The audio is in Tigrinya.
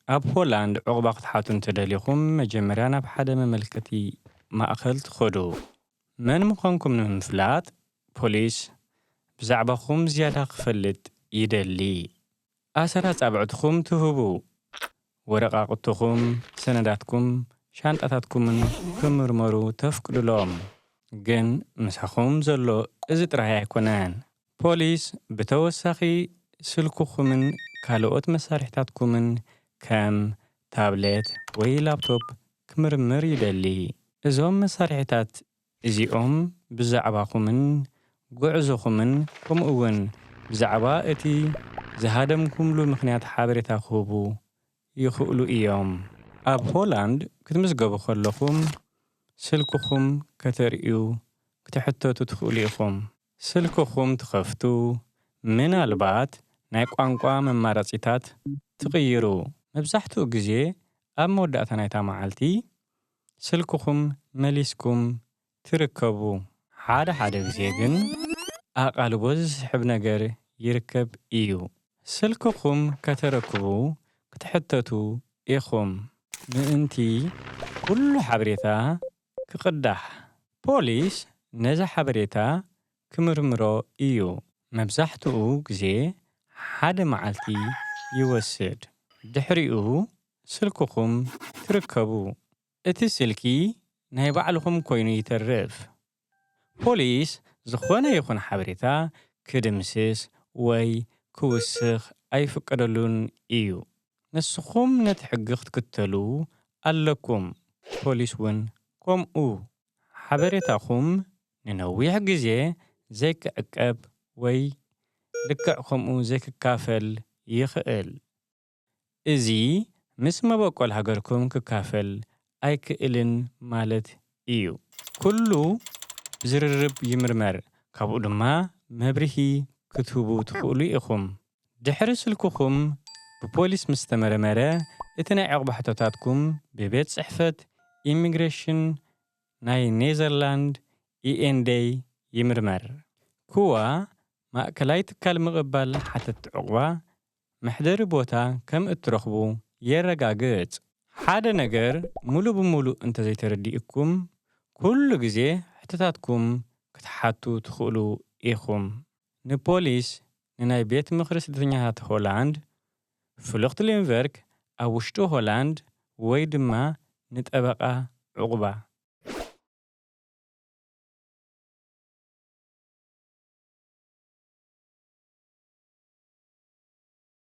ኣብ ሆላንድ ዑቕባ ክትሓቱ እንተደሊኹም፣ መጀመርያ ናብ ሓደ መመልከቲ ማእከል ትኸዱ። መን ምዃንኩም ንምፍላጥ፣ ፖሊስ ብዛዕባኹም ዝያዳ ክፈልጥ ይደሊ። ኣሰር ኣጻብዕትኹም ትህቡ። ወረቓቕትኹም፣ ሰነዳትኩም፣ ሻንጣታትኩምን ክምርመሩ ተፍቅዱሎም። ግን ምሳኹም ዘሎ እዚ ጥራይ ኣይኮነን። ፖሊስ ብተወሳኺ ስልክኹምን ካልኦት መሳርሒታትኩምን ከም ታብሌት ወይ ላፕቶፕ ክምርምር ይደሊ። እዞም መሳርሒታት እዚኦም ብዛዕባኹምን ጉዕዞኹምን ከምኡ እውን ብዛዕባ እቲ ዝሃደምኩምሉ ምኽንያት ሓበሬታ ክህቡ ይኽእሉ እዮም። ኣብ ሆላንድ ክትምዝገቡ ከለኹም ስልክኹም ከተርእዩ ክትሕተቱ ትኽእሉ ኢኹም። ስልክኹም ትኸፍቱ፣ ምናልባት ናይ ቋንቋ መማረጺታት ትቕይሩ። መብዛሕትኡ ግዜ ኣብ መወዳእታ ናይታ መዓልቲ ስልክኹም መሊስኩም ትርከቡ። ሓደ ሓደ ግዜ ግን ኣቓልቦ ዝስሕብ ነገር ይርከብ እዩ። ስልክኹም ከተረክቡ ክትሕተቱ ኢኹም። ምእንቲ ኩሉ ሓበሬታ ክቕዳሕ፣ ፖሊስ ነዚ ሓበሬታ ክምርምሮ እዩ። መብዛሕትኡ ግዜ ሓደ መዓልቲ ይወስድ። ድሕሪኡ ስልክኹም ትርከቡ። እቲ ስልኪ ናይ ባዕልኹም ኮይኑ ይተርፍ። ፖሊስ ዝኾነ ይኹን ሓበሬታ ክድምስስ ወይ ክውስኽ ኣይፍቀደሉን እዩ። ንስኹም ነቲ ሕጊ ክትክተሉ ኣለኩም። ፖሊስ እውን ከምኡ። ሓበሬታኹም ንነዊሕ ግዜ ዘይክዕቀብ ወይ ልክዕ ከምኡ ዘይክካፈል ይኽእል። እዚ ምስ መበቆል ሃገርኩም ክካፈል ኣይክእልን ማለት እዩ። ኩሉ ብዝርርብ ይምርመር፣ ካብኡ ድማ መብርሂ ክትህቡ ትኽእሉ ኢኹም። ድሕሪ ስልክኹም ብፖሊስ ምስ ተመርመረ፣ እቲ ናይ ዕቕባ ሕቶታትኩም ብቤት ጽሕፈት ኢሚግሬሽን ናይ ኔዘርላንድ፣ ኢኤንዴይ፣ ይምርመር። ኩዋ ማእከላይ ትካል ምቕባል ሓተትቲ ዕቑባ መሕደሪ ቦታ ከም እትረኽቡ የረጋግጽ። ሓደ ነገር ሙሉእ ብሙሉእ እንተዘይተረዲእኩም፣ ኩሉ ግዜ ሕቶታትኩም ክትሓቱ ትኽእሉ ኢኹም። ንፖሊስ፣ ንናይ ቤት ምኽሪ ስደተኛታት ሆላንድ፣ ቭሉግትሊንቨርክ ኣብ ውሽጢ ሆላንድ፣ ወይ ድማ ንጠበቓ ዕቑባ።